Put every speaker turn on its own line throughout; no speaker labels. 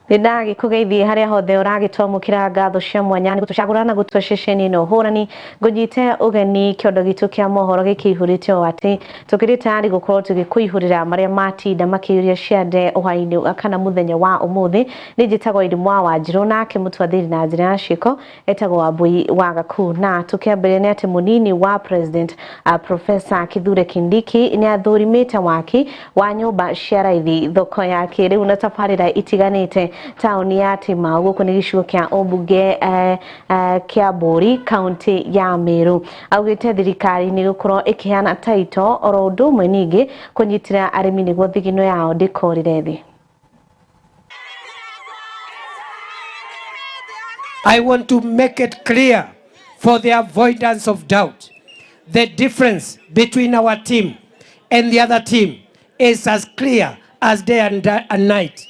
Nĩndagĩkũgeithie harĩa hothe ũragĩtwamũkĩra ngatho cia mwanya nĩ gũtũcagũra na gũtua ceceni ĩno hũrani ngũnyite ũgeni kĩondo gitũ kĩa mohoro gĩkĩihũrĩte o atĩ tũkĩrĩ tayari gũkorwo tũgĩkũihũrĩra marĩa matinda makĩyũria ciande hwaĩ-inĩ kana mũthenya wa ũmũthĩ. Nĩ njĩtagwo Irimũ wa Wanjirũ nake mũtwathĩri na njĩra ya ciĩko etagwo Wambui wa Gaku. Na tũkĩambĩrĩria nĩ atĩ mũnini wa president Professor Kithure Kindiki nĩ athũrimĩte waki wa nyũmba cia raithi thoko ya kĩrĩu na tabarĩra itiganĩte taũni ya Timau gũkũ nĩ gĩcigo kĩa ũmbunge kĩa Mbũri kaunti ya Meru. Augĩte thirikari nĩ gũkorwo ĩkĩheana taito oro ũndũ ũmwe ningĩ kũnyitĩra arĩmi nĩguo thigino yao ndĩkorĩre thĩ.
I want to make it clear for the avoidance of doubt. The difference between our team and the other team is as clear as day and night.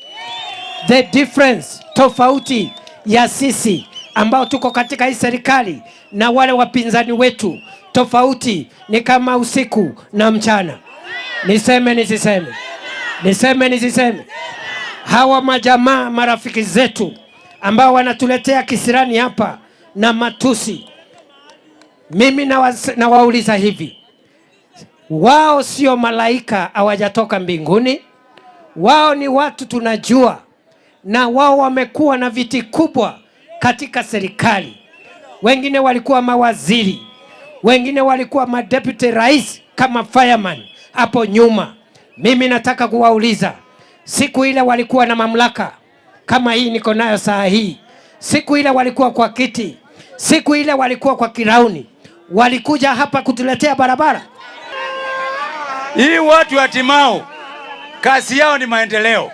The difference, tofauti ya sisi ambao tuko katika hii serikali na wale wapinzani wetu, tofauti ni kama usiku na mchana. Niseme nisiseme? Niseme nisiseme? Hawa majamaa marafiki zetu ambao wanatuletea kisirani hapa na matusi, mimi nawauliza hivi, wao sio malaika, hawajatoka mbinguni. Wao ni watu tunajua, na wao wamekuwa na viti kubwa katika serikali. Wengine walikuwa mawaziri, wengine walikuwa madeputy rais kama fireman hapo nyuma. Mimi nataka kuwauliza, siku ile walikuwa na mamlaka kama hii niko nayo saa hii, siku ile walikuwa kwa kiti, siku ile walikuwa kwa kirauni, walikuja hapa kutuletea barabara?
Hii watu wa Timau kazi yao ni maendeleo.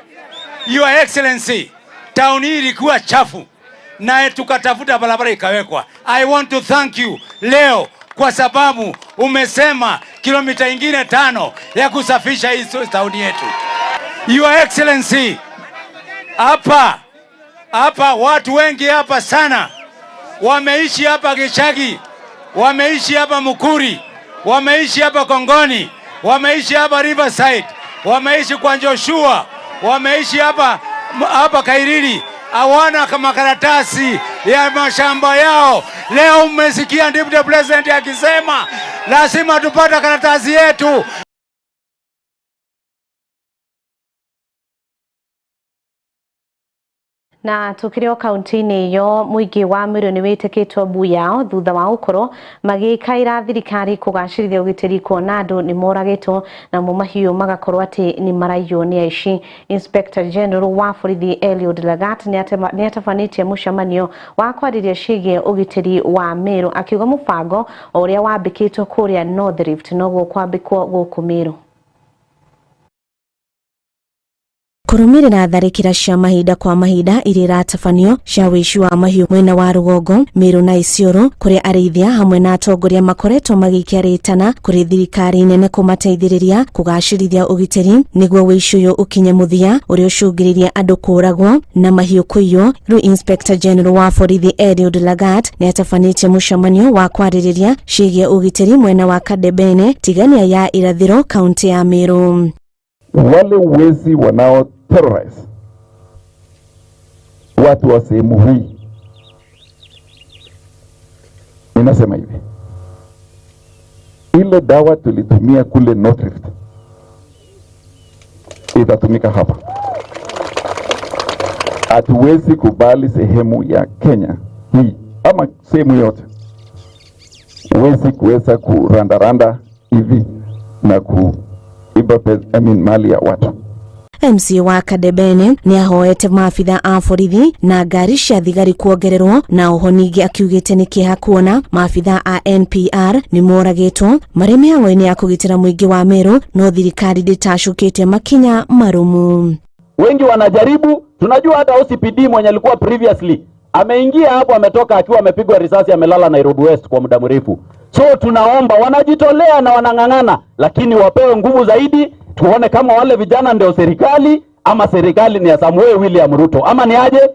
Your Excellency, town hii ilikuwa chafu na tukatafuta barabara ikawekwa. I want to thank you leo kwa sababu umesema kilomita ingine 5 ya kusafisha hii town yetu. Your Excellency, hapa watu wengi hapa sana wameishi hapa Gichagi, wameishi hapa Mukuri, wameishi hapa Kongoni, wameishi hapa Riverside, wameishi kwa Joshua, wameishi hapa Kairiri, hawana makaratasi ya mashamba yao. Leo mmesikia Deputy President akisema lazima tupate karatasi yetu.
Na tukiri o kaunti-inĩ ĩyo mũingĩ wa Meru nĩ wĩtĩkĩtwo mbu yao thutha wa gũkorwo magĩkaĩra thirikari kũgacĩrithia ũgitĩri kuona andũ nĩ moragĩtwo namo mahiũ magakorwo atĩ nĩ maraiywo nĩ aici. Inspector General wa borithi Eliud Lagat nĩ atabanĩtie mũcemanio wa kwarĩria ciĩgiĩ ũgitĩri wa Meru akiuga mũbango ũrĩa wambĩkĩtwo kũrĩa North Rift noguo kwambĩkwo gũkũ Meru. Kũrũmĩrĩra tharĩkĩra cia mahinda kwa mahinda iria iratabanio cia wĩici wa mahiũ mwena wa rũgongo Meru na Isiolo kũrĩa arĩithia hamwe na atongoria makoretwo magĩikia rĩtana kũrĩ thirikari nene kũmateithĩrĩria kũgacĩrithia ũgitĩri nĩguo wĩici ũyũ ũkinye mũthia ũrĩa ũcũngĩrĩirie andũ kũragwo na mahiũ kũiywo. Rĩu Inspector General wa borithi Eliud Lagat nĩ atabanĩtie mũcemanio wa kwarĩrĩria ciĩgiĩ ũgitĩri mwena wa Kadebene Tigania ya irathĩro kaunti ya Meru.
Wale wezi wanao terrorize watu wa sehemu hii, ninasema hivi, ile dawa tulitumia kule North Rift itatumika hapa. Hatuwezi kubali sehemu ya Kenya hii ama sehemu yote wezi kuweza kurandaranda hivi na kuiba mali ya watu.
MC wa Kadebene nĩ ahoete maabitha a borithi na ngari cia thigari kuongererwo na oho ningĩ akiugĩte nĩ kĩeha kuona maabitha a NPR nĩ moragĩtwo marĩ mĩhang'o-inĩ ya kũgitĩra mũingĩ wa Meru no thirikari ndĩtacũkĩte makinya marumu.
Wengi wanajaribu, tunajua hata OCPD mwenye alikuwa previously ameingia hapo ametoka akiwa amepigwa risasi amelala Nairobi West kwa muda mrefu. So tunaomba wanajitolea na wanang'ang'ana, lakini wapewe nguvu zaidi, tuone kama wale vijana ndio serikali ama serikali ni ya Samuel William Ruto ama ni aje.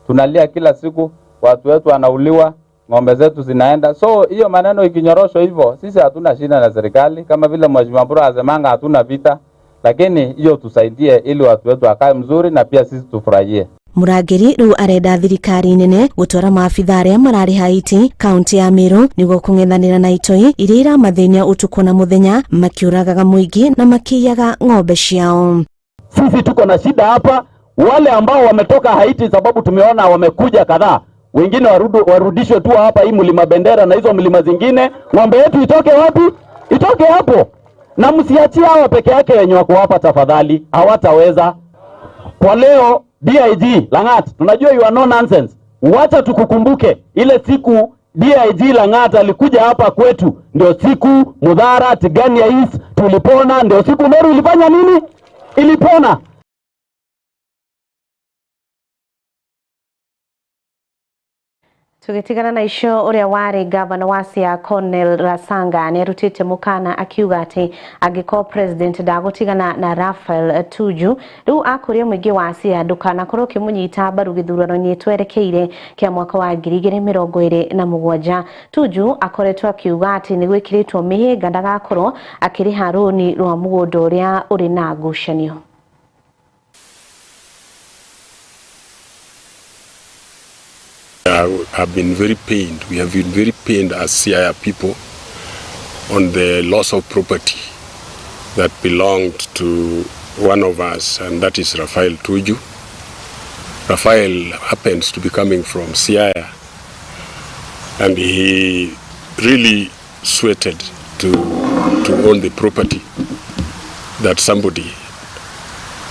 Tunalia kila siku, watu wetu wanauliwa, ng'ombe zetu zinaenda. So hiyo maneno ikinyoroshwa hivyo, sisi hatuna shida na serikali, kama vile Mheshimiwa Mbura asemanga hatuna vita, lakini hiyo tusaidie ili watu wetu wakae mzuri na pia sisi tufurahie.
Murangiri riu arenda thirikari nene gutwara maabitha aria marari Haiti kaunti ya Meru niguo kung'ethanira na itoi iria iramathĩnia utuku na muthenya makiuragaga muingi na makiiyaga ng'ombe ciao.
Sisi tuko na shida hapa, wale ambao wametoka Haiti sababu tumeona wamekuja kadhaa, wengine warudishwe tu hapa hii mlima Bendera na hizo mlima zingine. Ng'ombe yetu itoke wapi? Itoke hapo. Na msiachie hawa peke yake wenye wako hapa tafadhali, hawataweza. Kwa leo DIG Langat, tunajua you are no nonsense. Wacha tukukumbuke ile siku DIG Langat alikuja hapa kwetu, ndio siku Mudhara Tigania East tulipona, ndio siku Meru ilifanya nini? Ilipona.
Tugitigana na icio uria wari gavana wa Siaya Cornel Rasanga nĩarutĩte mũkana akiuga atĩ angĩkorwo president ndagũtigana na Raphael Tuju rĩu akũria mũingĩ wa Siaya ndũkanakorwo ũkĩmũnyita mbaru gĩthurano-inĩ twerekeire kĩa mwaka wa 2027. Tuju akoretwo akiuga atĩ nĩ gwĩkĩrĩtwo mĩhĩnga ndagakorwo akĩrĩha rũni rwa mũgũnda ũrĩa ũrĩ na ngucanio.
Have been very pained. We have been very pained as Siaya people on the loss of property that belonged to one of us, and that is Raphael Tuju. Raphael happens to be coming from Siaya, and he really sweated to own the property that somebody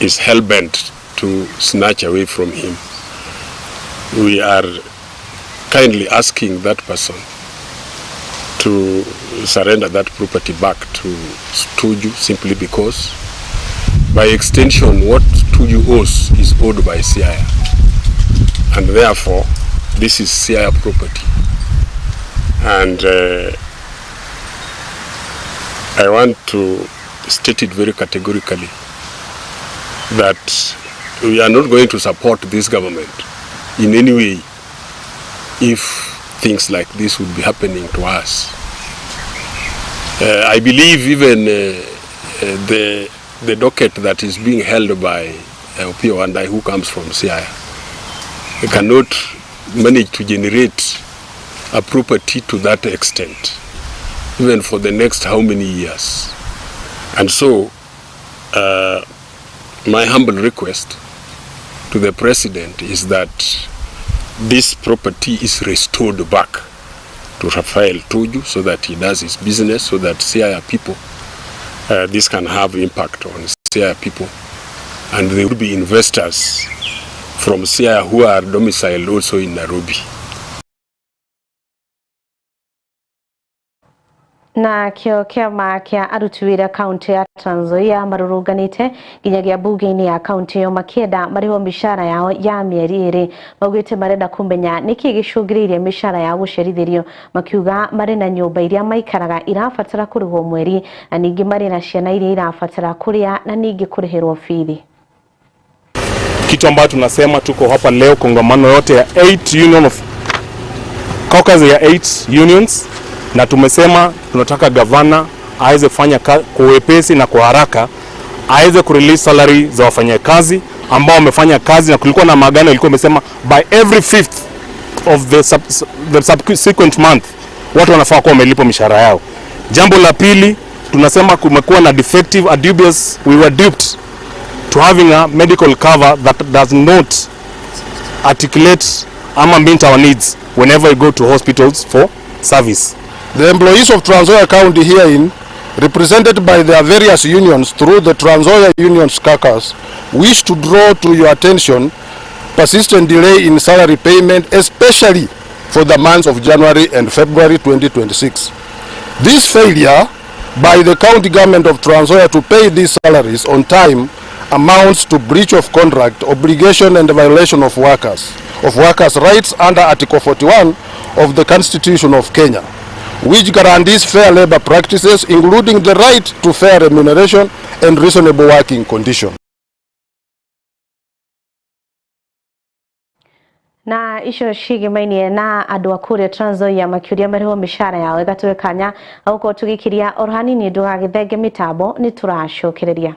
is hell-bent to snatch away from him. We are kindly asking that person to surrender that property back to Tuju, simply because, by extension, what Tuju owes is owed by Siaya, and therefore this is Siaya property. And I want to state it very categorically that we are not going to support this government in any way if things like this would be happening to us. I believe even the docket that is being held by Opiyo Wandayi, who comes from Siaya, cannot manage to generate a property to that extent, even for the next how many years. And so, my humble request to the president is that this property is restored back to Raphael Tuju so that he does his business, so that Siaya people, this can have impact on Siaya people, and there will be investors from Siaya who are domiciled also in Nairobi.
Na kio kiama kia aruti wira kaunti ya Trans Nzoia marũrũnganĩte nginyagia bunge-inĩ ya kaunti ĩyo makĩenda marĩhwo mĩcara yao ya mĩeri ĩrĩ. Maugĩte marenda kũmenya nĩkĩ gĩcũngĩrĩirie mĩcara yao gũcerithĩrio, makiuga marĩ na nyũmba iria maikaraga irabatara kũrĩhwo mweri, na ningĩ marĩ na ciana iria irabatara kũrĩa na ningĩ kũrĩhĩrwo bithi.
Kitu ambacho tunasema tuko hapa leo, kongamano yote ya 8 union of caucus ya 8 unions, na tumesema tunataka gavana aweze kufanya kwa wepesi na kwa haraka, aweze kurelease salary za wafanyakazi ambao wamefanya kazi, na kulikuwa na maagano ilikuwa imesema by every 5th of the subsequent month watu wanafaa kuwa wamelipwa mishahara yao. Jambo la pili tunasema kumekuwa na defective, a dubious, we were duped to having a medical cover that does not articulate ama meet our needs whenever we go to hospitals for service.
The employees of Trans Nzoia County herein, represented by their various unions through the Trans Nzoia Unions Caucus, wish to draw to your attention persistent delay in salary payment, especially for the months of January and February 2026. This failure by the county government of Trans Nzoia to pay these salaries on time amounts to breach of contract, obligation and violation of workers' rights under Article 41 of the Constitution of Kenya, which guarantees fair labor practices, including the right to fair remuneration and reasonable working conditions.
Na icio cigimainie na andu a kuria Trans Nzoia makiuria marĩhwo mĩcara yao ĩgatũhe kanya gũkorwo tũgĩkiria oro hanini ndũgagĩthenge mĩtambo nĩ tũracokereria.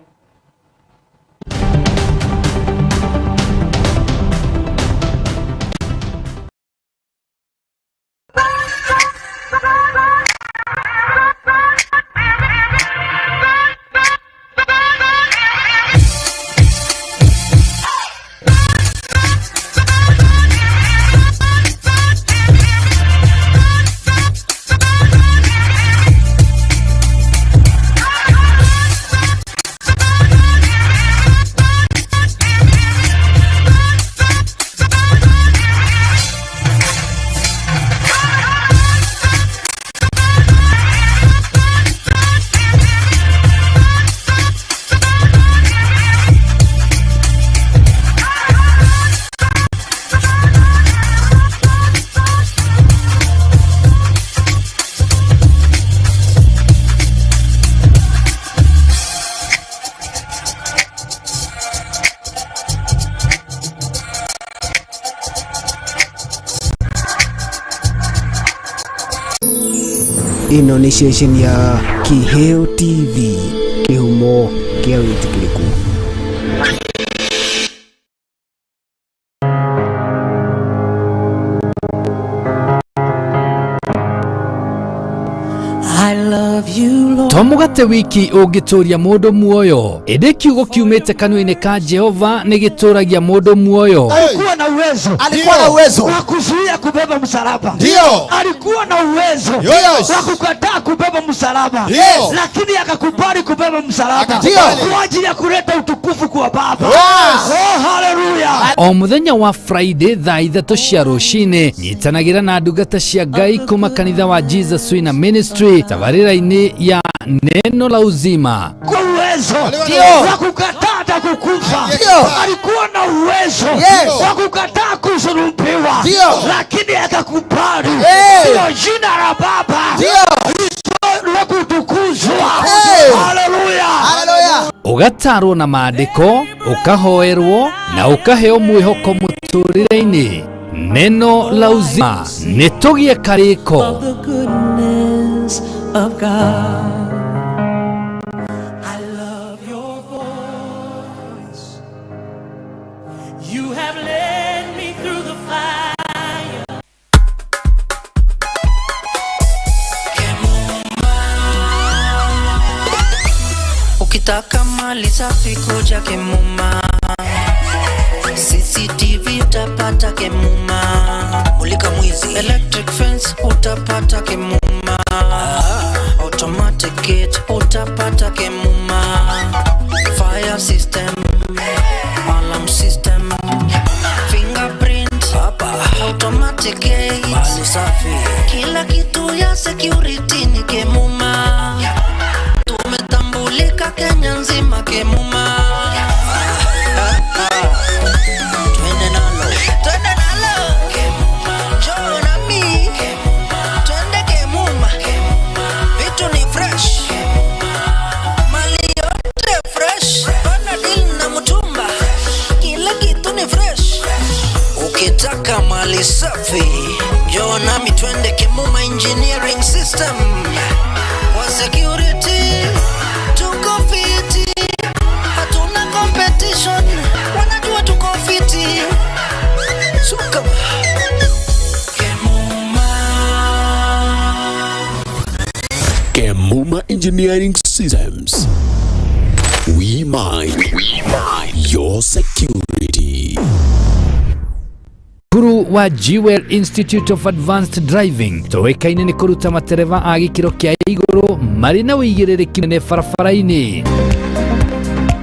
Ĩno nĩ ceceni ya Kĩheo TV, kĩhumo kĩa wĩtĩkĩrĩku.
To mũgate wiki ũngĩtũria mũndũ muoyo, ĩndĩ kiugo kiumĩte kanua-inĩ ka Jehova nĩ gĩtũragia mũndũ muoyo.
Alikuwa na uwezo,
alikuwa na uwezo
wa kuzuia kubeba msalaba.
Ndio.
Alikuwa na uwezo
Yes.
wa kukataa kubeba msalaba.
Ndio.
Lakini akakubali kubeba msalaba
Ndio.
kwa ajili ya kuleta utukufu kwa Baba.
Yes.
Oh, haleluya.
O mũthenya wa Friday thaa 3 cia rũcinĩ nyitanagĩra na ndungata cia Ngai kuma kanitha wa Jesus Winner Ministry tabarĩra-inĩ ya Neno la Uzima.
Kwa uwezo
Ndio.
wa kukataa hata kukufa.
Ndio.
Alikuwa na uwezo
Yes.
wa kukataa kusulubiwa.
Ndio.
Lakini akakubali.
Hey.
Ndio jina la Baba
Ndio.
la kutukuzwa.
Hey.
Haleluya.
Haleluya.
Ũgatarwo na maandĩko, ũkahoerwo na ũkaheo mwĩhoko mũtũrĩre-inĩ. Neno la Uzima nĩ tũgĩe karĩko.
The goodness of God. I love your voice. You have led me through the fire.
Ukitaka mali safi kuja Kemuma, CCTV utapata Kemuma, mulika mwizi, electric fence utapata Kemuma, automatic gate utapata Kemuma, fire system, alarm system, fingerprint, automatic gate, mali safi, kila kitu ya security ni Kemuma. Tumetambulika Kenya nzima Kemuma. Twende nalo, twende nalo Kemuma, njoo nami Kemuma, twende Kemuma, vitu ni fresh, mali yote fresh, pana deal na mtumba, kila kitu ni fresh. Ukitaka mali safi, njoo nami twende Kemuma Engineering System. Kwa security tuko fiti, hatuna competition, wanajua tuko fiti. Suka
Kemuma Engineering Systems. We mind your security.
Cukuru wa Jewel Institute of Advanced Driving tũĩkaine nĩ kũruta matereba a gĩkĩro kĩa igũrũ marĩ na ũigĩrĩrĩki mũnene barabara-inĩ.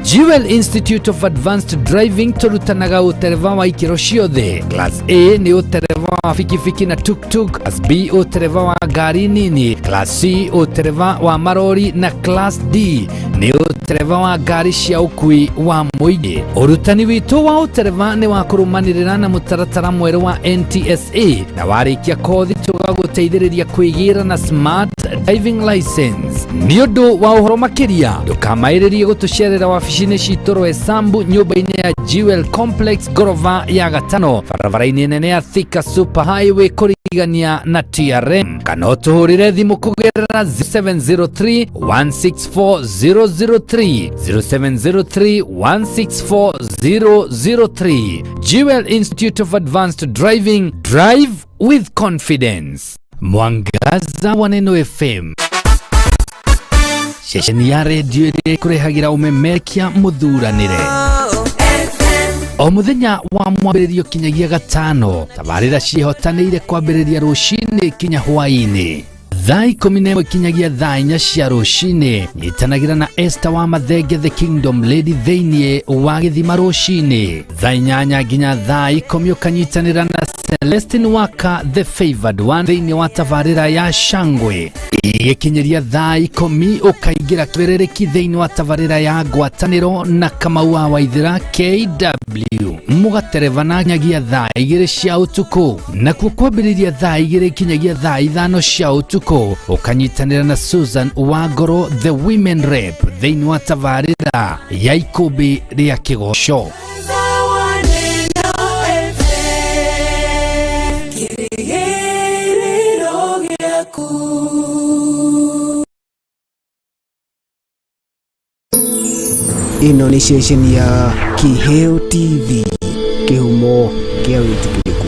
Jewel Institute of Advanced Driving tũrutanaga ũtereba wa ikĩro ciothe. Class A nĩ ũtereba wa bikibiki na tuktuk, Class B ũtereba wa ngari nini, Class C ũtereba wa marori na Class D nĩ ũtereba wa ngari cia ũkui wa mũingĩ. Ũrutani witũ wa ũtereba nĩ wa kũrũmanĩrĩra na mũtaratara mwerũ wa NTSA na warĩkia kothi tũgagũteithĩrĩria kwĩgĩra na smart driving license. Nĩ ũndũ wa ũhoro makĩria ndũkamaĩrĩrie gũtũcerera wabici-inĩ citũ Roysambu nyũmba-inĩ ya Jewel Complex ngorova ya gatano barabara-inĩ nene ya Thika Super Highway kũrigania na TRM, kana ũtũhũrĩre thimũ kũgerera 0703 164 003 0703 164 003. Jewel Institute of Advanced Driving, drive with confidence. Mwangaza wa Neno FM, ceceni ya redio ĩrĩa ĩkũrehagĩra ũmemerekia mũthuranĩre o mũthenya wa mwambĩrĩrio kinyagia gatano. Tabarĩra ciĩhotanĩire kwambĩrĩria rũcinĩ kinya hwaĩ-inĩ thaa 11 kinyagia thaa 4 cia rũcinĩ. Nyitanagĩra na Esther wa Mathenge the Kingdom Lady thĩinĩ wa gĩthima rũcinĩ thaa 8 nginya thaa 10 ũkanyitanĩra na Celestine Waka the Favored One thĩinĩ wa tabarĩra ya Shangwe. Igĩkinyĩria thaa 10 ũkaingĩra kĩberereki thĩinĩ wa tabarĩra ya ngwatanĩro na Kamau wa Waithĩra KW mũgaterebana nginyagia thaa 2 cia ũtukũ, nakuo kwambĩrĩria thaa 2 kinyagia thaa 5 cia ũtukũ ũkanyitanĩra na Susan Wangoro the Women Rep thĩinĩ wa tabarĩra ya ikũmbĩ rĩa kĩgoco.
Kĩrĩgĩrĩro gĩaku.
Ĩno nĩ ceceni ya Kiheo TV, kĩhumo kĩa wĩtĩkĩrĩku.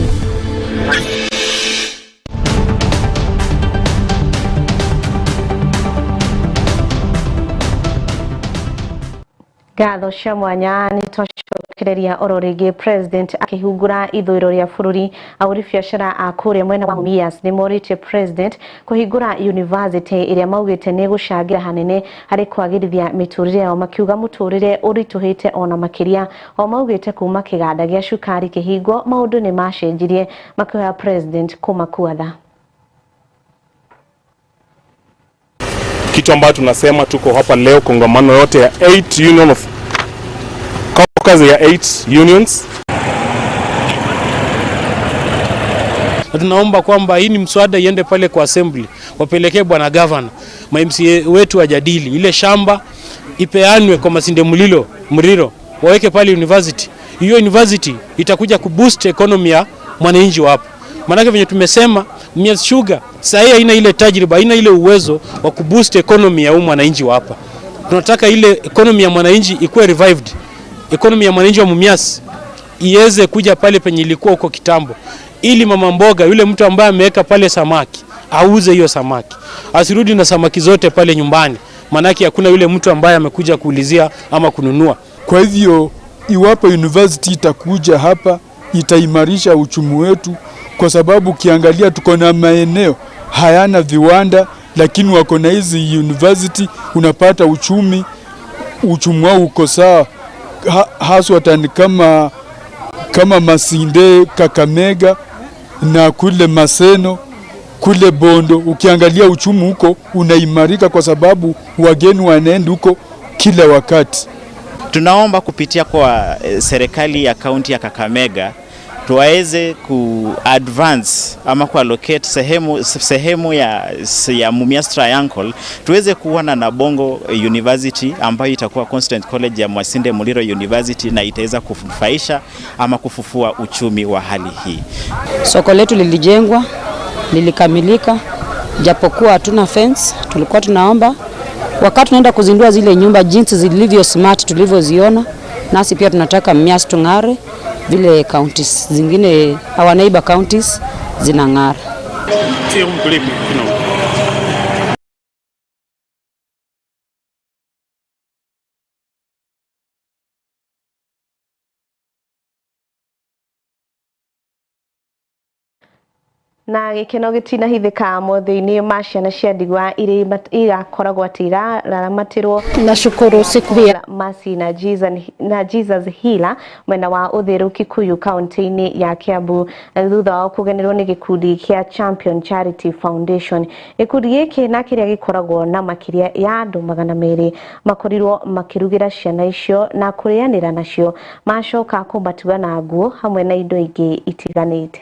Ngatho cia mwanya nĩ twacokereria oro rĩngĩ president akĩhingũra ithũĩro rĩa bũrũri. Ahũri biacara a kũrĩa mwena wa Mumias nĩ morĩtie president kũhingũra university ĩrĩa maugĩte nĩ gũcangĩra hanene harĩ kwagĩrithia mĩtũrĩre yao, makiuga mũtũrĩre ũritũhĩte ona makĩria. O maugĩte kuma kĩganda gĩa cukari kĩhingwo maũndũ nĩ macenjirie, makĩhoya president kũmakua tha.
Kitu ambayo tunasema tuko hapa leo kongamano yote ya 8 union of caucus ya 8 unions.
Na tunaomba kwamba hii ni mswada iende pale kwa assembly, wapelekee bwana governor, ma MCA wetu wajadili ile shamba ipeanwe kwa Masinde Muliro, waweke pale university. Hiyo university itakuja kuboost economy ya mwananchi wa hapo. Maanake venye tumesema Mumias Sugar sasa haina ile tajriba, haina ile uwezo wa kuboost economy ya mwananchi wa hapa. Tunataka ile economy ya mwananchi ikuwe revived. Economy ya mwananchi wa Mumias iweze kuja pale penye ilikuwa huko kitambo, ili mama mboga yule mtu ambaye ameweka pale samaki auze hiyo samaki, asirudi na samaki zote pale nyumbani, manake hakuna yule mtu ambaye amekuja kuulizia ama kununua.
Kwa hivyo iwapo university itakuja hapa itaimarisha uchumi wetu, kwa sababu ukiangalia tuko na maeneo hayana viwanda, lakini wako na hizi university, unapata uchumi wao uko sawa, haswa kama Masinde, Kakamega na kule Maseno, kule Bondo. Ukiangalia uchumi huko unaimarika kwa sababu wageni wanaenda huko kila wakati.
Tunaomba kupitia kwa serikali ya kaunti ya Kakamega tuweze ku advance ama ku allocate sehemu ya Mumias Triangle, tuweze kuwa na Nabongo University ambayo itakuwa Constant College ya Masinde Muliro University, na itaweza kufaisha ama kufufua uchumi wa hali hii.
Soko letu lilijengwa, lilikamilika, japokuwa hatuna fence. Tulikuwa tunaomba wakati tunaenda kuzindua zile nyumba jinsi zilivyo smart tulivyoziona, nasi pia tunataka Mumias tung'are vile counties zingine, our neighbor counties zinang'ara.
Na gĩkeno gĩtinahithĩka mothe-inĩ ma ciana cia ndigwa iria irakoragwo atĩ iraramatirwo.
Nashukuru siku hii
Mercy na Jesus Healer mwena wa Uthiru Kikuyu kaunti-inĩ ya Kiambu, thutha wa kũgenerwo nĩ gĩkundi kĩa Champion Charity Foundation. Gĩkundi gĩkĩ na kĩrĩa gĩkoragwo na makĩria ya andũ 200 makorirwo makĩrugĩra ciana icio na kũrĩanĩra nacio, macoka kũmatuga na nguo hamwe na indo ingĩ itiganĩte.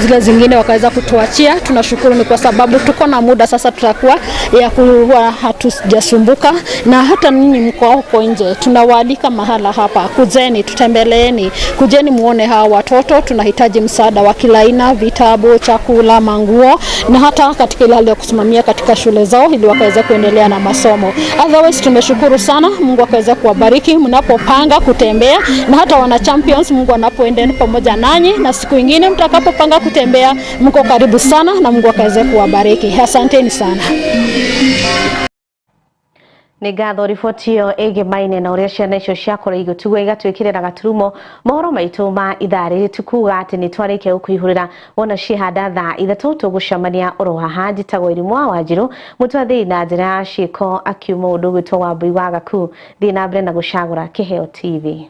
Zile zingine wakaweza kutuachia. Tunashukuru ni kwa sababu tuko na muda sasa, tutakuwa ya kuwa hatujasumbuka. Na hata ninyi mko huko nje, tunawaalika mahala hapa, kujeni tutembeleeni, kujeni muone hawa watoto. Tunahitaji msaada wa kila aina, vitabu, chakula, manguo, na hata katika ile hali ya kusimamia katika shule zao ili wakaweza kuendelea na masomo. Otherwise tumeshukuru sana, Mungu akaweza kuwabariki mnapopanga kutembea, na hata wana champions, Mungu anapoendelea pamoja nanyi, na siku nyingine mtakapopanga kutembea mko karibu sana, na Mungu akaweze kuwabariki. Asanteni sana.
Nĩ ngatho riboti ĩyo ĩgĩmaine na ũrĩa ciana icio ciakorwo igĩtugwo igatwĩkĩrĩra gaturumo mohoro maitũ ma ithaa rĩrĩ. Tukuga atĩ nĩ twarĩkia gũkũihũrĩra wona ciĩhanda thaa 3 tũgũcemania oro haha. Njĩtagwo Irimũ wa Wanjirũ, mũtwathĩi na njĩra ya ciĩko akiuma ũndũ ũgwĩtwo Wambui wa Gaku. Thiĩ na mbere na gũcagũra Kĩheo TV.